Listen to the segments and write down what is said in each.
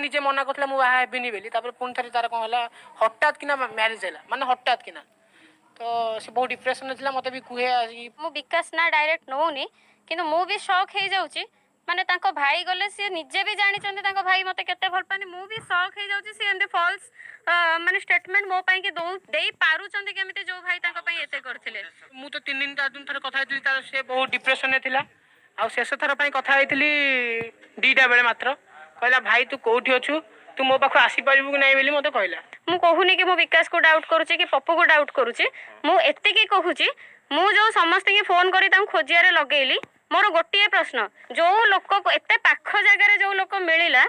ନିଜେ ମନା କରୁଥିଲା ମୁଁ ବାହା ହେବିନି ବୋଲି। ତାପରେ ପୁଣି ଥରେ ତାର କ'ଣ ହେଲା, ହଠାତ୍ କିନା ମ୍ୟାରେଜ୍ ହେଲା, ମାନେ ହଠାତ୍ କିନା। ତ ସେ ବହୁତ ଡିପ୍ରେସନରେ ଥିଲା। ମୋତେ ବି କୁହେ ଆସିକି। ମୁଁ ବିକାଶ ନା ଡାଇରେକ୍ଟ ନଉନି, କିନ୍ତୁ ମୁଁ ବି ସକ୍ ହେଇଯାଉଛି। ମାନେ ତାଙ୍କ ଭାଇ ଗଲେ, ସିଏ ନିଜେ ବି ଜାଣିଛନ୍ତି ତାଙ୍କ ଭାଇ ମତେ କେତେ ଭଲ ପାଆନ୍ତି। ମୁଁ ବି ସକ୍ ହେଇଯାଉଛି, ସିଏ ଏମିତି ଫଲ୍ସ ମାନେ ଷ୍ଟେଟମେଣ୍ଟ ମୋ ପାଇଁ କି ଦଉ ଦେଇ ପାରୁଛନ୍ତି କେମିତି, ଯୋଉ ଭାଇ ତାଙ୍କ ପାଇଁ ଏତେ କରିଥିଲେ? ମୁଁ ତ 3 ଦିନ 4 ଦିନ ଥରେ କଥା ହେଇଥିଲି ତାର, ସେ ବହୁତ ଡିପ୍ରେସନରେ ଥିଲା। ଆଉ ଶେଷ ଥର ପାଇଁ କଥା ହେଇଥିଲି 2ଟା ବେଳେ ମାତ୍ର। କହିଲା, "ଭାଇ, ତୁ କୋଉଠି ଅଛୁ? ତୁ ମୋ ପାଖକୁ ଆସିପାରିବୁ କି ନାହିଁ?" ବୋଲି ମୋତେ କହିଲା। ମୁଁ କହୁନି କି ମୁଁ ବିକାଶକୁ ଡାଉଟ୍ କରୁଛି କି ପପୁକୁ ଡାଉଟ୍ କରୁଛି। ମୁଁ ଏତିକି କହୁଛି, ମୁଁ ଯୋଉ ସମସ୍ତଙ୍କୁ ଫୋନ କରି ତାଙ୍କୁ ଖୋଜିବାରେ ଲଗେଇଲି, ମୋର ଗୋଟିଏ ପ୍ରଶ୍ନ, ଯୋଉ ଲୋକକୁ ଏତେ ପାଖ ଜାଗାରେ ଯୋଉ ଲୋକ ମିଳିଲା,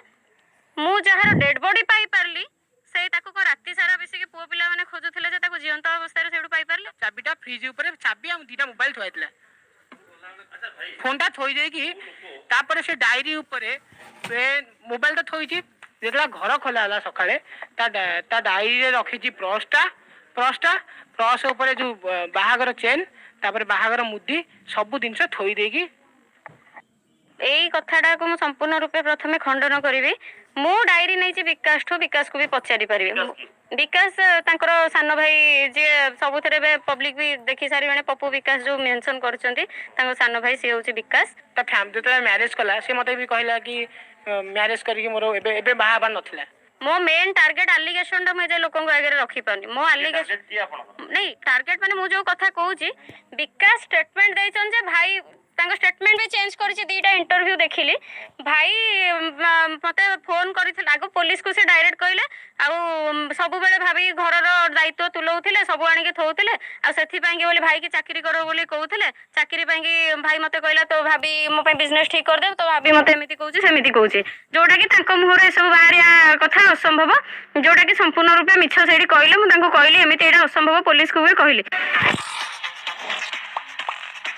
ମୁଁ ଯାହାର ଡେଡ୍ ବଡି ପାଇପାରିଲି, ସେଇ ତାକୁ କଣ ରାତି ସାରା ମିଶିକି ପୁଅ ପିଲାମାନେ ଖୋଜୁଥିଲେ ଯେ ତାକୁ ଜିଅନ୍ତା ଅବସ୍ଥାରେ ସେଇଠୁ ପାଇପାରିଲେ? ଚାବିଟା ଫ୍ରିଜ୍ ଉପରେ, ଚାବି ଆଉ 2ଟା ମୋବାଇଲ ଥୁଆ ହେଇଥିଲା। ଫୋନଟା ଥୋଇ ଦେଇକି ତାପରେ ସେ ଡାଏରୀ ଉପରେ ମୋବାଇଲଟା ଥୋଇଛି। ଯେତେବେଳେ ଘର ଖୋଲା ହେଲା ସକାଳେ, ତା ଡାଏରୀରେ ରଖିଛି ପର୍ସଟା, ପର୍ସ ଉପରେ ଯୋଉ ବାହାଘର ଚେନ୍, ତାପରେ ବାହାଘର ମୁଦି, ସବୁ ଜିନିଷ ଥୋଇ ଦେଇକି। ଏଇ କଥାଟାକୁ ମୁଁ ସମ୍ପୂର୍ଣ୍ଣ ରୂପେ ପ୍ରଥମେ ଖଣ୍ଡନ କରିବି। ମୁଁ ଡାଏରୀ ନେଇଛି ବିକାଶଠୁ, ବିକାଶକୁ ବି ପଚାରି ପାରିବି। ବିକାଶ ତାଙ୍କର ସାନ ଭାଇ, ଯିଏ ସବୁଥିରେ ଏବେ ପବ୍ଲିକ ବି ଦେଖି ସାରିବେଣି, ପପୁ ବିକାଶ ଯୋଉ ମେନସନ କରୁଛନ୍ତି, ତାଙ୍କ ସାନ ଭାଇ ସିଏ ହଉଛି ବିକାଶ। ତା ଫ୍ୟାମିଲି ଯେତେବେଳେ ମ୍ୟାରେଜ କଲା, ସେ ମୋତେ ବି କହିଲା କି ମ୍ୟାରେଜ କରିକି ମୋର ଏବେ ଏବେ ବାହା ହେବାର ନଥିଲା। ମୋ ମେନ୍ ଟାର୍ଗେଟ ଆଲିଗେସନଟା ମୁଁ ଏ ଲୋକଙ୍କ ଆଗରେ ରଖିପାରୁନି। ମୋ ଆଲିଗେସନ ଟାର୍ଗେଟ କିଏ ଆପଣଙ୍କର? ନାଇଁ, ଟାର୍ଗେଟ ମାନେ ମୁଁ ଯୋଉ କଥା କହୁଛି, ବିକାଶ ଷ୍ଟେଟମେଣ୍ଟ ଦେଇଛନ୍ତି ଯେ ଭାଇ, ତାଙ୍କ ଷ୍ଟେଟମେଣ୍ଟ ବି ଚେଞ୍ଜ କରିଛି, 2ଟା ଇଣ୍ଟରଭ୍ୟୁ ଦେଖିଲି। ଭାଇ ମତେ ଫୋନ କରିଥିଲେ ଆଗ, ପୋଲିସକୁ ସେ ଡାଇରେକ୍ଟ କହିଲେ, ଆଉ ସବୁବେଳେ ଭାବି ଘରର ଦାୟିତ୍ୱ ତୁଲଉଥିଲେ, ସବୁ ଆଣିକି ଥଉଥିଲେ, ଆଉ ସେଥିପାଇଁ କି ବୋଲି ଭାଇକି ଚାକିରି କର ବୋଲି କହୁଥିଲେ। ଚାକିରି ପାଇଁ କି ଭାଇ ମତେ କହିଲା, ତୋ ଭାବି ମୋ ପାଇଁ ବିଜନେସ ଠିକ କରିଦେବ, ତୋ ଭାବି ମତେ ଏମିତି କହୁଛି, ସେମିତି କହୁଛି। ଯୋଉଟା କି ତାଙ୍କ ମୁହଁରେ ଏସବୁ ବାହାରିବା କଥା ଅସମ୍ଭବ, ଯୋଉଟା କି ସମ୍ପୂର୍ଣ୍ଣ ରୂପେ ମିଛ। ସେଇଠି କହିଲେ, ମୁଁ ତାଙ୍କୁ କହିଲି ଏମିତି ଏଇଟା ଅସମ୍ଭବ, ପୋଲିସକୁ ବି କହିଲି।